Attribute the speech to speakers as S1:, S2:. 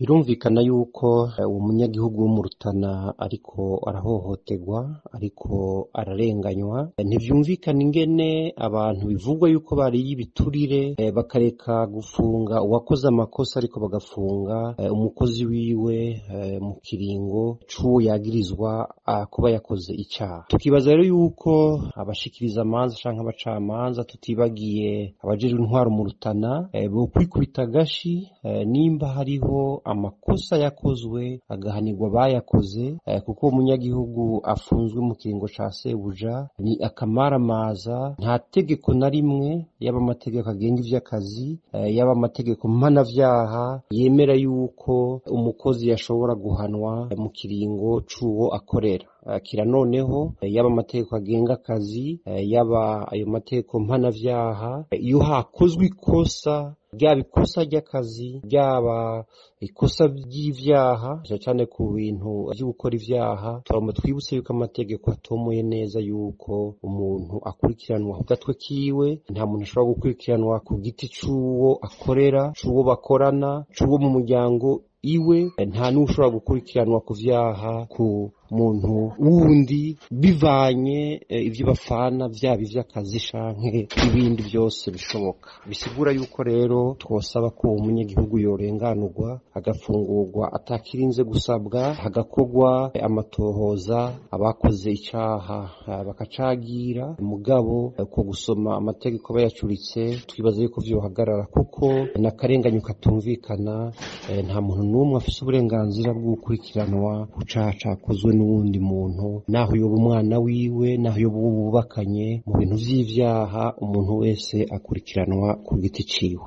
S1: Birumvikana yuko uwo munyagihugu wo mu Rutana ariko arahohoterwa, ariko ararenganywa. Ntivyumvikana ingene abantu bivugwa yuko bariye ibiturire bakareka gufunga uwakoze amakosa, ariko bagafunga umukozi wiwe mu kiringo c'uwo yagirizwa kuba yakoze icaha. Tukibaza rero yuko abashikiriza amanza canke abacamanza, tutibagiye abajejwe intwaro mu Rutana, bokwikubita agashi nimba hariho amakosa yakozwe agahanirwa abayakoze, kuko umunyagihugu afunzwe mu kiringo ca sebuja ni akamaramaza. Nta tegeko na rimwe, yaba amategeko agenga ivy'akazi, yaba amategeko mpanavyaha, yemera yuko umukozi yashobora guhanwa mu kiringo c'uwo akorera. Kira noneho, yaba amategeko agenga akazi, yaba ayo mategeko mpanavyaha, iyo hakozwe ikosa, ryaba ikosa ry'akazi, ryaba ikosa ry'ivyaha, cane cane ku bintu vyo gukora ivyaha, turagomba twibutse yuko amategeko atomoye neza yuko umuntu akurikiranwa ku gatwe kiwe. Nta muntu ashobora gukurikiranwa ku giti c'uwo akorera, c'uwo bakorana, c'uwo mu muryango iwe. Nta n'ushobora gukurikiranwa ku vyaha ku muntu wundi bivanye ivyo bafana, vyaba ivy'akazi canke ibindi byose bishoboka. Bisigura yuko rero twosaba ko uwo munyagihugu yorenganurwa, agafungurwa atakirinze gusabwa, hagakorwa amatohoza, abakoze icaha bakacagira. Mugabo ko gusoma amategeko bayacuritse, twibaza yuko vyohagarara, kuko n'akarenganyo katumvikana. Nta muntu n'umwe afise uburenganzira bwo gukurikiranwa ku caha cakozwe n'uwundi muntu, naho yoba umwana wiwe, naho yoba uwo bubakanye. Mu bintu vy'ivyaha, umuntu wese akurikiranwa ku giti ciwe.